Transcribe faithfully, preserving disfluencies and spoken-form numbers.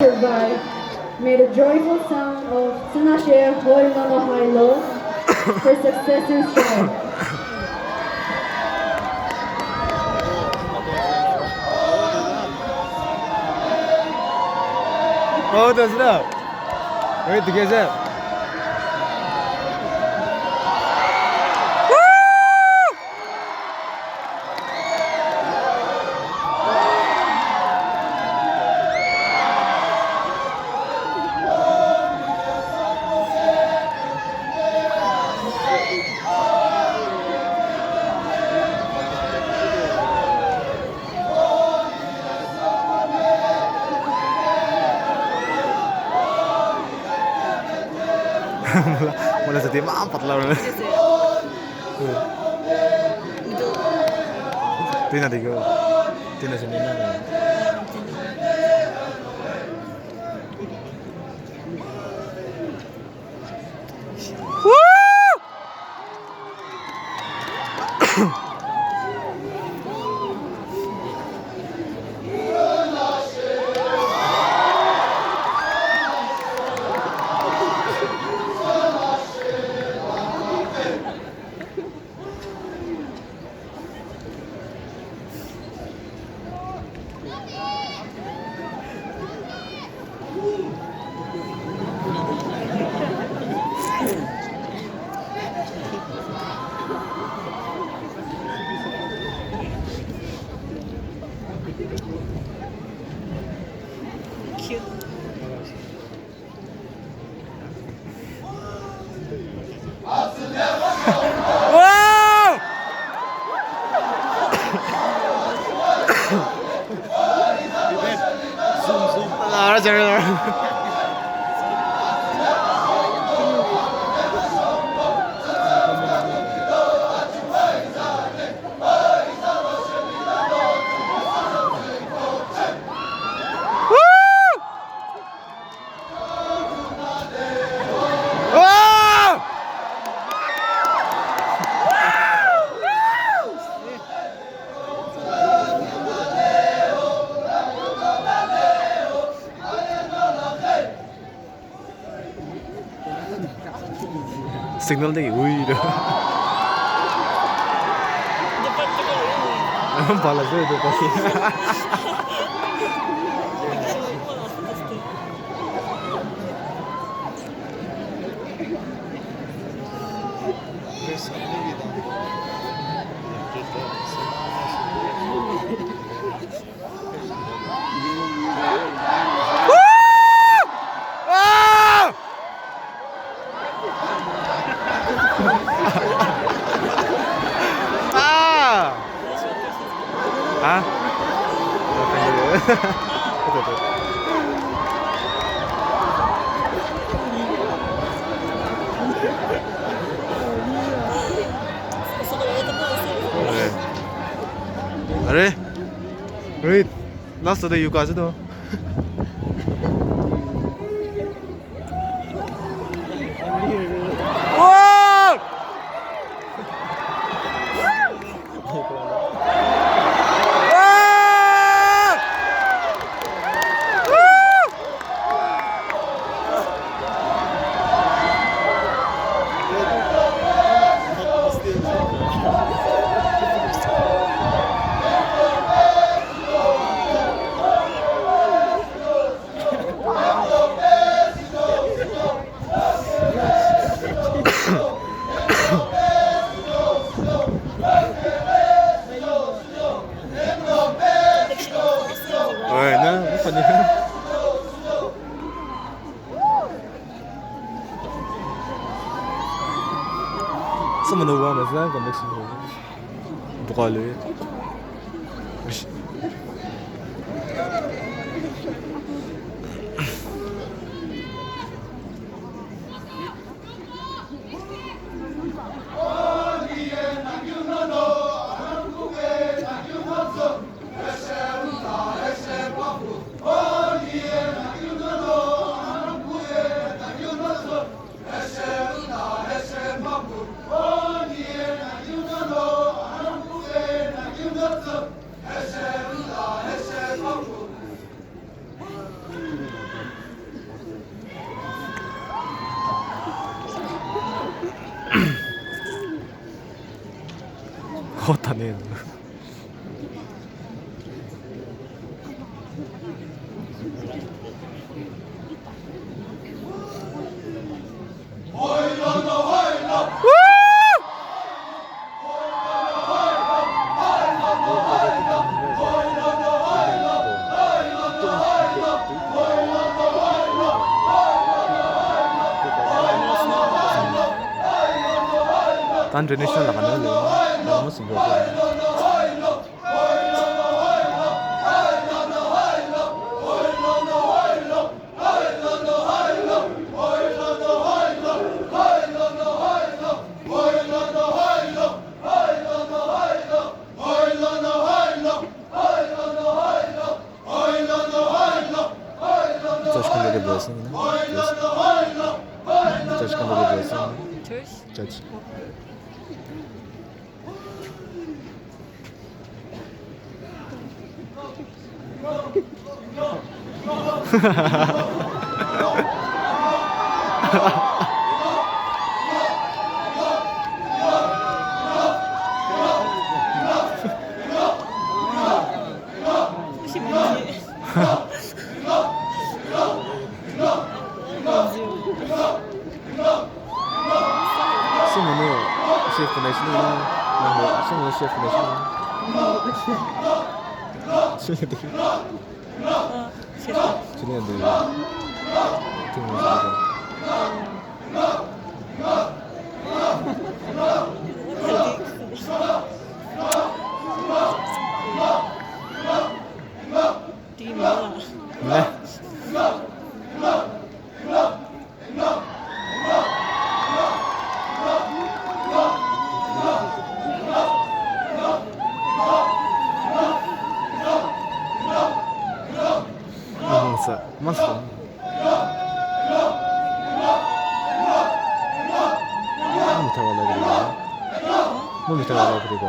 survive. May the joyful sound of Tsinashe Horimono Hailo for successive strike. Oh, that's enough. Wait, together. Mula sati ma patla. Tina digo. Tina sini na. Cute. Wow! Zoom, zoom. Signal dei, ui do. Bala zui do pasi. Are, are, last day you guys do. Someone who won is that conviction. Buka le. Kota ne. International la kana le, kana mo sing. Church khan de boy ase na? Church khan de boy ase na? Church? Church. Sumunu chef puna shini, sumunu chef puna shini. Chini adu. Chini adu. Ne. Ahong sa, mas. Mo mitha wala kiri ko. Mo mitha wala kiri ko.